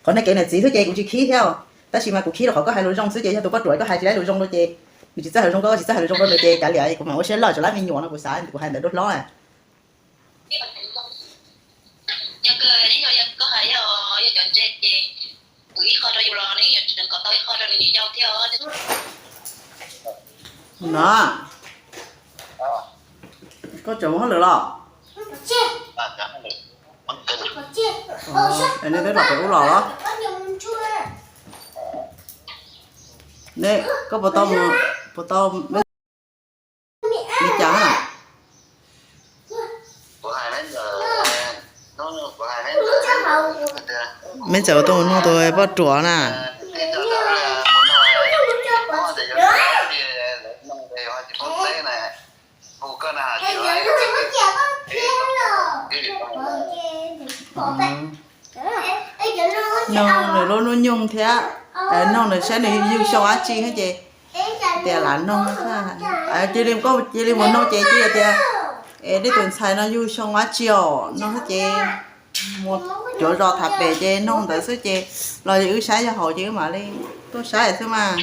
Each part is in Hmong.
Qhov nej kev niam txiv xwb ces kuv tsis khib thiab, tab sis mas kuv khib rau qhov koj hais lus zoo xwb ces yog tus poj ruam koj hais tsis laib lus zoo rau ces nws tsis txawj hais lus zoo rau koj, koj tsis txawj hais lus zoo rau nws ces kav liam, kuv mam ua siab loj rau lab me nyuam no, kuv xav kuv hais ntawd dua hlob. No, koj tseem mus hauj lwm los? Es nej twb los pem ub los los? Ne, koj puas tau mus, puas tau li cas na? Meb txawm tuaj mus nug tus poj ruam na. Noog nws lub hnub nyoog thiab, noog nws saib nws yug xyoo dab tsi thiab ces tias lam noog. Cia li koj cia li mus noog ces cia tias, es nej tus ntxhais no yug xyoo dab tsi os no thiab ces mus cuav zos tham pem ces noog ntawd xwb ces los wb saib yog haum ces wb mam li tuaj saib xwb mas.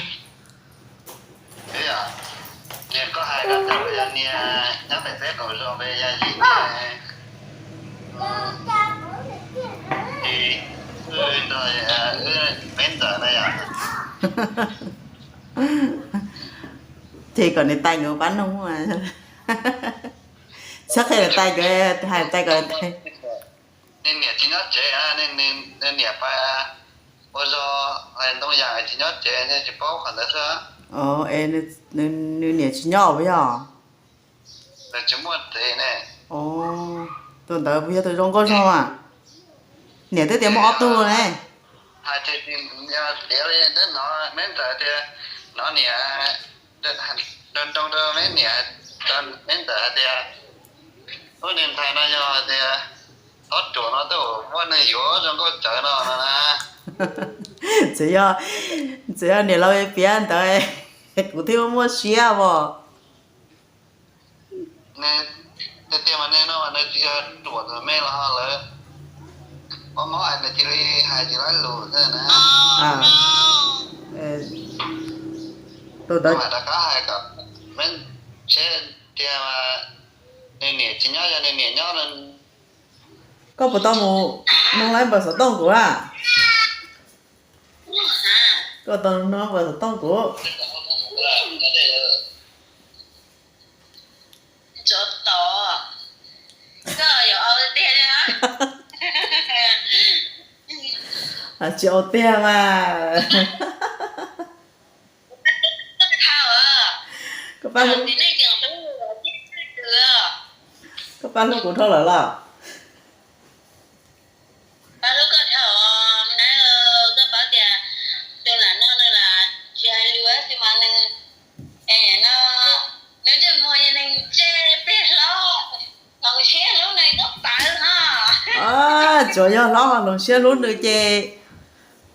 Ces kom niam tais nkawd pab noog, txhob qhia niam tais nkawd, hais niam tais kom niam tais. Nws niam tsis nyob tsev, nws niam pais ua zog hais ntoo yam tsis nyob tsev, tsis paub qhov ntawd xwb. Nws niam tsis nyob puas yog? Nws tsis muaj tsev ne. Tus ntawd puas yog tus zoo nkauj zog mas? Niam twb tias muaj ob tug ne. Hais tias tiav li twb hnov neb ntawd tias, hnov niam nroo nroo rau neb niam, neb ntawd hais tias, lub niag ntxhais no yog hais tias, thov ruam no twb muaj neeg yuav zoo nkauj tsawv no no na. Txawm yog, txawm yog niam laus piav ntawd kuv thiaj muaj siab os. Tiag tiag mas nws no mas nws tsis yog ruam tus me los lawm, mob mob es nws cia li hais tsis laib lus xwb na. Tus ntawd rov qab hais kom, seb tiag mas nws niam tsis nyob yog nws niam nyob no. Koj puas tau mus noog laib npawb xov tooj kuv a? Koj tau noog npawb xov tooj kuv? Tsis ua tiag mas. Koj pab hlub, koj pab hlub kuv dhau lawm los? Pab hlub koj dhau, koj paub tias tus lam noj nws lam tsis hais lus xwb mas nws, no, nws ntsej muag yog neeg ntsej plig hlob, hloov siab hlub nws koj paub no. Tsuas yog hlob ho hloov siab hlub nws ces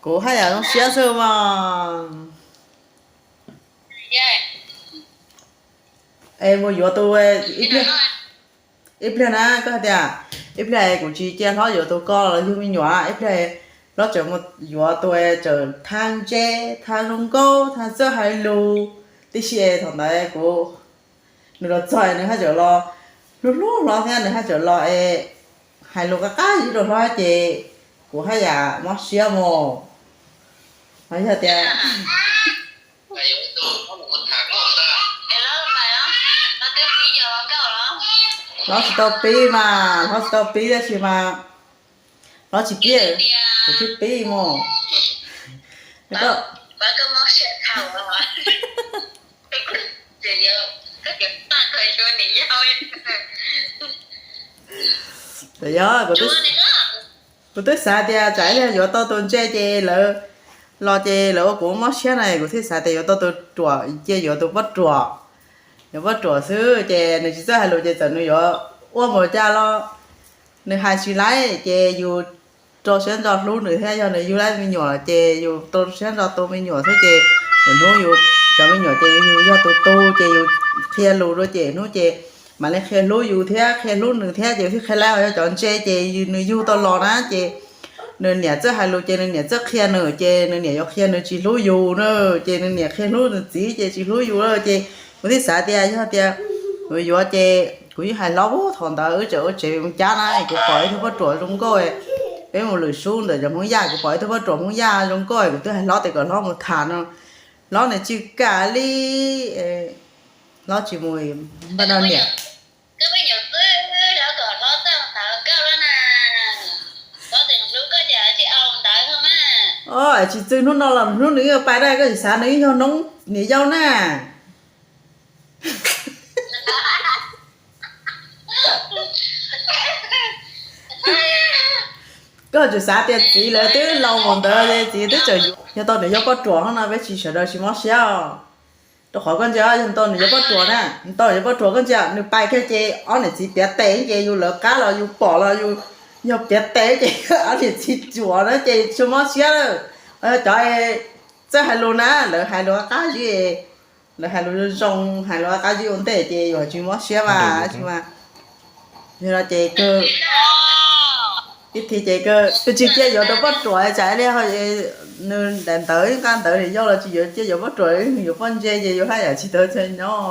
kuv haj yam zoo siab xwb mas. Es mus yuav tus, ib pliag na koj hais tias, ib pliag kuv tsis cia hlob yuav tus koj los yug me nyuam, ib pliag hlob tseem mus yuav tus tseem thaj ntsej thaj zoo nkauj thaj txawj hais lus, tib si es thaum ntawd kuv, nws los txog nws haj tseem los hlub hlub hlob thiab nws haj tseem los es hais lus qab qab ib rau hlob ces kuv haj yam mob siab mus. Ho yog tias hlob tsis tau pib mas, hlob tsis tau pib tab sis mas hlob tsis pib, kuv thiaj pib mus. Yog, kuv twb xav tias tsam ib pliag yuav tau tus ntse ces lawv los ces lawv ua kuv mob siab na, kuv thiaj xav tias yuav tau tus ruam, cia yuav tus poj ruam. Yuav poj ruam xwb ces nws tsis txawj hais lus ces txawm nws yuav ua npaum cas los nws hais tsis laib ces yus rau siab ntso hlub nws thiab, yog nws yug laib me nyuam ces yus rau siab ntso tu me nyuam xwb ces lwm hnub yus cov me nyuam ces yus yog tus tu ces yus qhia lus rau ces hnub ces mam li qhia hlub yus thiab qhia hlub nws thiab ces thiaj qhia laib, ho yog cov ntse ces nws yug tau los na ces Nws niam txawj hais lus ces nws niam txawj qhia nws ces nws niam yuav qhia nws tsis hlub yus na, ces nws niam qhia hlub nws txiv ces tsis hlub yus lawm. Ces kuv thiaj xav tias yog tias kuv yuav ces kuv yeej hais hlob, thaum ntawd wb tseem ua tsev mus cab na, kuv pom ib tug poj ruam zoo nkauj, peb mus lwm sub ntawm cov Hmoob Yaj, kuv pom ib tug poj ruam Hmoob Yaj zoo nkauj, kuv twb hais hlob tias kom hlob mus tham no, hlob nws tsis kam li, hlob tsis mus npaj no niam. Tsis txwv hnub no los hnub nws pais daj, koj tsis xav nws yog noob niam yau na. Koj tsis xav tias txiv lawv twb laus mus ntawd, txiv twb tseem yuav, yog tau nws yog poj ruam no peb tsis sawv daws tsis mob siab. Rau qhov koj ntsia, yog tau nws yog poj ruam na, tau nws yog poj ruam koj ntsia nws pais kiag ces ob niam txiv piav tes ces yus lawv qab los yus pom los yus yog piav tes ces ob niam txiv ruam na ces tsis mob siab lawm. Cov txawj hais lus na, lawv hais lus qab zib, lawv hais lus zoo, hais lus qab zib ua ntej ces yus tsis mob siab mas tsis mas. Yog no ces kawg, ib thi ces kawg, kawg tsis cia yuav rau poj ruam tsam li nws daim ntawv nqa ntawv niam yau los tsis yuav cia yuav poj ruam, yuav poj ntse ces yus haj yam tsis tau txhua nyob.